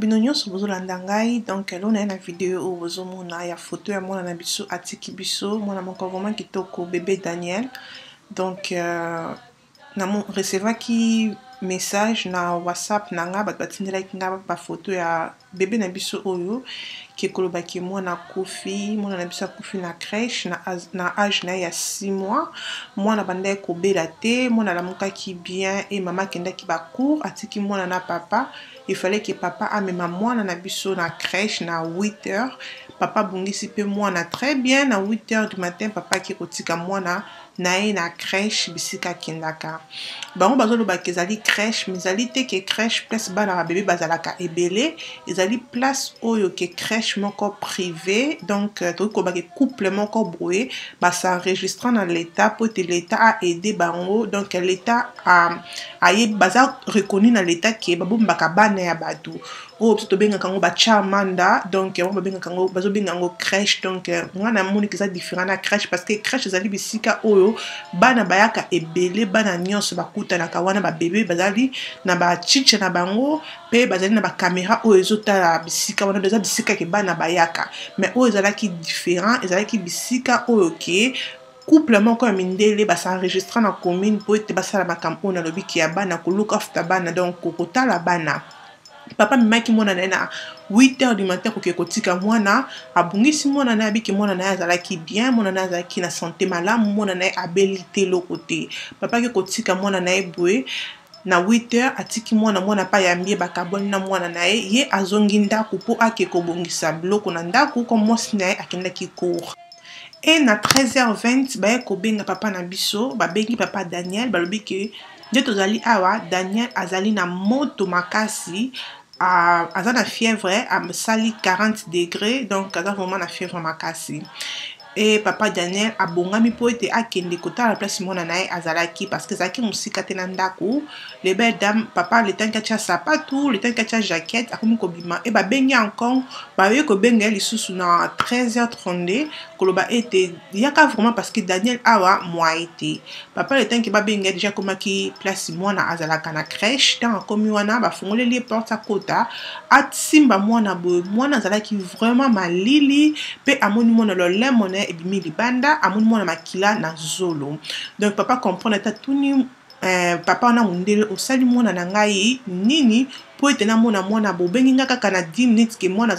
bino nyonso bozolanda ngai. Donc lelo naye na video oyo bozomona ya foto ya mwana na biso atiki biso, mwana moko vraiment kitoko, bébé Daniel. Donc na recevaki message na WhatsApp na nga, bato batindelaki nga bafoto ya bébé na biso oyo ke kolobaki mwana akufi. Mwana na biso akufi na crèche na age na ye ya 6 mois. Mwana bandaki kobela te, mwana alamukaki bien e mama akendaki bacours, atiki mwana na papa. Il fallait que papa amema mwana na biso na crèche na 8 heures. Papa abongisi mpe mwana très bien. Na 8 heures du matin, papa ake kotika mwana na ye na crèche bisika akendaka. Bango bazolobaka ezali crèche, mais ezali te ke crèche place bana babebe bazalaka ebele. Ezali place oyo ke crèche moko privé. Donc tokoki koloba ke couple moko boye bas'enregistra na l'État po ete l'État aide bango. Donc l'État ayebi, baza reconnu na l'État ke babombaka bana ya bato oyo biso tobengaka yango bachamanda. Donc yango babengaka yango, bazobenga yango crèche. Donc nga namoniki eza différent na crèche, parce que crèche ezali bisika oyo bana bayaka ebele, bana nyonso bakutanaka wana, babebe bazali na bachiche na bango mpe bazali na bacaméra oyo ezotala bisika wana. Eza bisika ke bana bayaka, mais oyo ezalaki différent, ezalaki bisika oyo ke couple moko ya mindele bas'enregistra na commune mpo ete basala makambo oyo nalobiki ya bana, kolook after bana, donc kotala bana. Papa amemaki mwana na ye na 8 heures du matin koke kotika mwana. Abongisi mwana na ye, abiki mwana na ye azalaki bien, mwana na ye azalaki na santé malamu, mwana na ye abeli te, eloko te. Papa ake kotika mwana na ye boye na 8 heures, atiki mwana, mwana mpe ayambi ye, bakabwani na mwana na ye. Ye azongi ndako mpo ake kobongisa biloko na ndako, ko mwasi na ye akendaki cours. E na 13h20 baye kobenga papa na biso. Babengi papa Daniel, balobi ke nde tozali awa, Daniel azali na moto makasi, aza na fièvre, asali 40 degré, donc aza vraiment na fièvre makasi. E papa Daniel abongami mpo ete akende kotala place mwana na ye azalaki, parce que ezalaki mosika te na ndako. Les belles dames, papa letanki atia sapatu, letanki atia jaquette, akomi kobima e babengi encore, baye kobenga ye lisusu na 13h32 koloba ete yaka vraiment, parce que Daniel awa mwaye te. Papa letanki babenga ye, déjà akomaki place mwana azalaka na crèche. Ntango akomi wana, bafungoleli ye porte, akota, asimba mwana boye, mwana azalaki vraiment malili mpe amoni mwana lolemo na ye ebimi libanda, amoni mwana makila na zolo. Donc papa comprendre ete atuni papa wana mondele: "Osali mwana na ngai nini mpo ete namona mwana bobengi nga kaka na 10 minutes ke mwana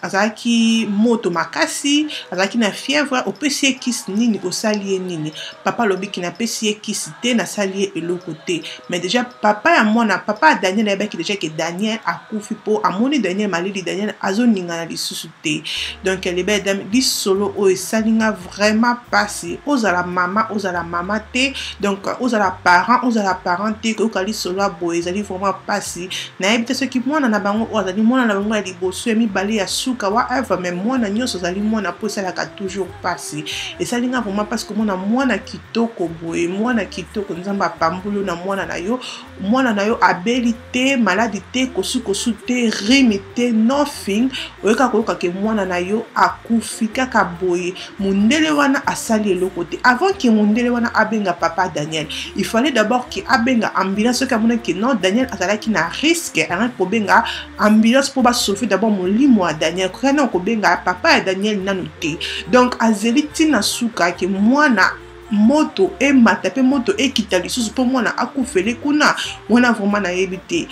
azalaki moto makasi, azalaki na fièvre? Opesi ye kisi nini? Osali ye nini?" Papa alobiki: "Napesi ye kisi te, nasali ye eloko te." Mais déjà papa ya mwana, papa ya Daniel, ayebaki déjà ke Daniel akufi, mpo amoni Daniel malili, Daniel azoningana lisusu te. Donc les belles dames, lisolo oyo esali nga vraiment mpasi. Ozala mama, ozala mama te, donc ozala parent, ozala parent te, koyoka lisolo ya boye ezali vraiment mpasi. Nayebi te soki mwana na bango oyo azali mwana na bango ya liboso, ya mibale, ya suka, whatever, mais mwana nyonso azali mwana mpo esalaka toujours mpasi. Esali nga vraiment mpasi komona mwana kitoko boye, mwana kitoko, Nzambe apamboli yo na mwana na yo. Mwana na yo abeli te, maladi te, kosukosu te, rhume te, nothing. Oyeka koyoka ke mwana na yo akufi kaka boye. Mondele wana asali eloko te. Avant ke mondele wana abenga papa Daniel, il fallait d'abord ke abenga ambulance. Soki amonaki ke non, Daniel azalaki na risque, angaki kobenga ambulance mpo basauve d'abord molimo ya Daniel. Koka na kobenga papa ya Daniel nanu te. Donc azeli ntina suka ke mwana moto emata mpe moto ekita lisusu mpo mwana akufele kuna. Wana vraiment nayebi te.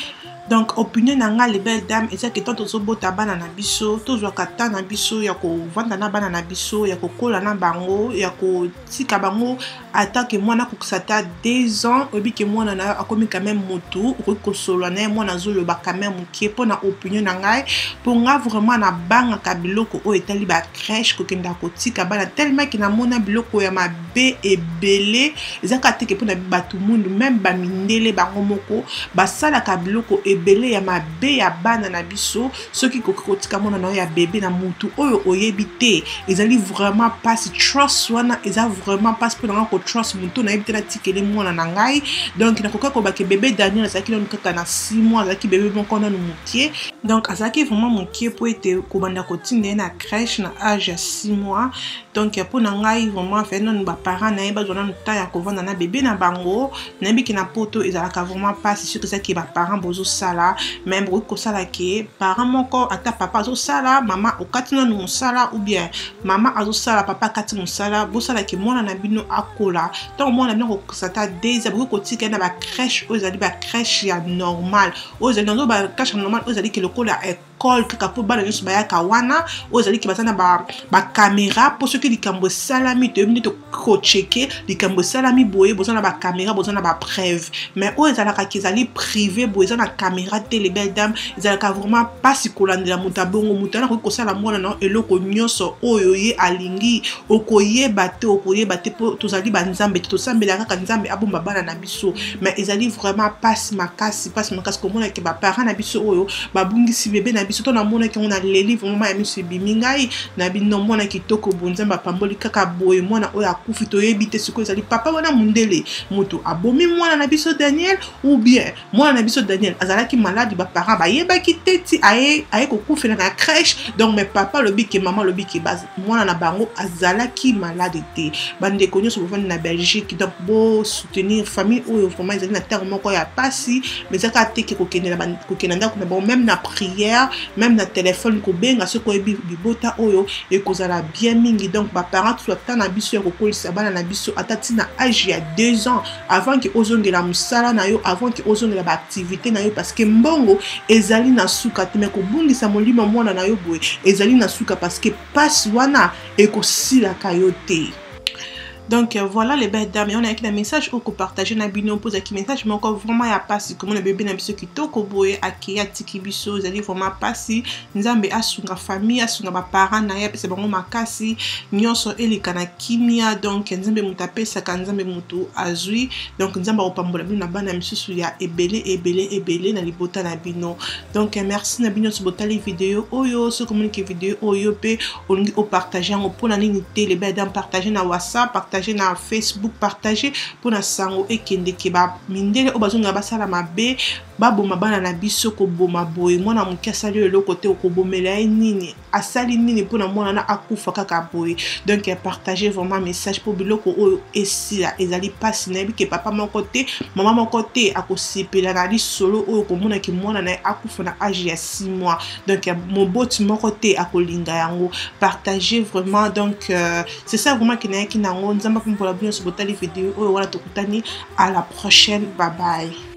Donc opinion na nga, les belles dames, eza ke tant tozobota bana na biso, tozwaka temps na biso ya kovanda na bana na biso, ya kokola na bango, ya kotika bango. Ata ke mwana akokisa ata 2 ans, oyebi ke mwana na yo akomi quand même motu, okoki kosolola na ye, mwana azoloba quand même moke. Mpo na opinion na ngai, mpo nga vraiment nabangaka biloko oyo etali bacrèche, kokenda kotika bana, tellement ke namona biloko ya mabe ebele. Eza kaka teke mpona bato mundu, même bamindele bango moko basalaka biloko ebele ya mabe ya bana na biso. Soki koki kotika mwana na yo ya bebe na motu oyo oyebi te, ezali vraiment mpasi. Trust wana eza vraiment mpasi mpo na nga kotrust motu nayebi te, natikeli mwana na ngai. Donc nakoki kobake bebe Daniel azalaki nanu kaka na 6 mois, azalaki bebe moko nanu mokie. Donc azalaki vraiment mokie mpo ete kobanda kotinda ye na crèche na age ya 6 mois. Donc mpo na ngai vraiment fai nanu baparent na ye bazwa nanu temps ya kovanda na bebe na bango. Nayebi ke na poto ezalaka vraiment mpasi soki ezaki baparent bozosala, mais bokoki kosala ke parent moko, ata papa azosala, mama okati nanu mosala, ou bien mama azosala, papa akati mosala, bosala ke mwana na bino akola. Ntango mwana na bino akokisa ata 2 ans, bokoki kotika ye na bacrèche oyo ezali bacrèche ya normal, oyo ezali nazo bacrèche ya normal oyo ezali ke lokola école kaka, mpo bana nyonso bayaka wana, oyo ezali ke baza na bacaméra, mpo soki likambo esalami, toyebi nde tokocheke likambo esalami boye, boza na bacaméra, boza na bapreuve. Mais oyo ezalaka ke ezali privé boye, eza na caméra te, les belles dames, ezalaka vraiment mpasi kolandela moto abongo. Moto wana akoki kosala mwana na eloko nyonso oyo ye alingi, okoyeba te, okoyeba te, mpo tozali banzambe te, tosambela kaka Nzambe abomba bana na biso. Mais ezali vraiment mpasi makasi, mpasi makasi komona ke baparent na biso oyo babungisi bebe na biso. To namonaki yango, naleli vraiment, ya miso ebimi ngai na bino. Mwana kitoko bo Nzambe apamboli kaka boye, mwana oyo akufi, toyebi te sikoyo ezali papa wana mondele moto abomi mwana na biso Daniel, ou bien mwana na biso Daniel azalaki malade, baparent bayebaki te ti aye kokufela na crèche. Donc mais papa alobi ke, mama alobi ke mwana na bango azalaki malade te. Bandeko nyonso bovandi na Belgique, donc bosoutenir famille oyo. Vraiment ezali na ntango moko ya pasi, mais eza kaka te ke kokende na ndako na bango, même na prière, même na telefone, kobenga soki oyebi libota oyo, ekozala bien mingi. Donc baparent, tozwa ata na biso ya kokolisa bana na biso ata ntina age ya 2 ans, avant ke ozongela mosala na yo, avant ke ozongela baactivité na yo, parce que mbongo ezali na suka te, mais kobungisa molimo mwana na yo boye ezali na suka, parce que pasi wana ekosilaka yo te. Donc voilà, les belles dames, on ayaki na message oyo kopartage na bino, mpo ezalaki message moko vraiment ya pasi komona bebe na biso kitoko boye akei, atiki biso. Ezali vraiment pasi. Nzambe asunga famille, asunga baparent na ye, apesa bango makasi, nyonso eleka na kimia. Donc Nzambe moto apesaka, Nzambe moto azwi. Donc Nzambe akopambola bino na bana misusu ya ebele ebele ebele na libota na bino. Donc merci na bino nyonso botali video oyo. Soki omoniki video oyo mpe olingi opartage yango, mpona nini te, les belles dames? Partage na WhatsApp, partage na Facebook, partage mpona sango ekendeke. Bamindele oyo bazongela basala mabe, baboma bana na biso, koboma boye mwana moke asali oyo eloko te, okobomela ye nini? Asali nini mpona mwana na akufa kaka boye? Donc partage vraiment message mpo biloko oyo esila. Ezali mpasi. Nayebi ke papa moko te, mama moko te akosepela na lisolo oyo komonaki mwana na ye akufa na age ya 6 mois. Donc moboti moko te akolinga yango. Partage vraiment. Donc c'est ça vraiment ke nayaki nango. Nzambe apambola bino nyonso botali video oyo. Wana tokutani à la prochaine, bye bye.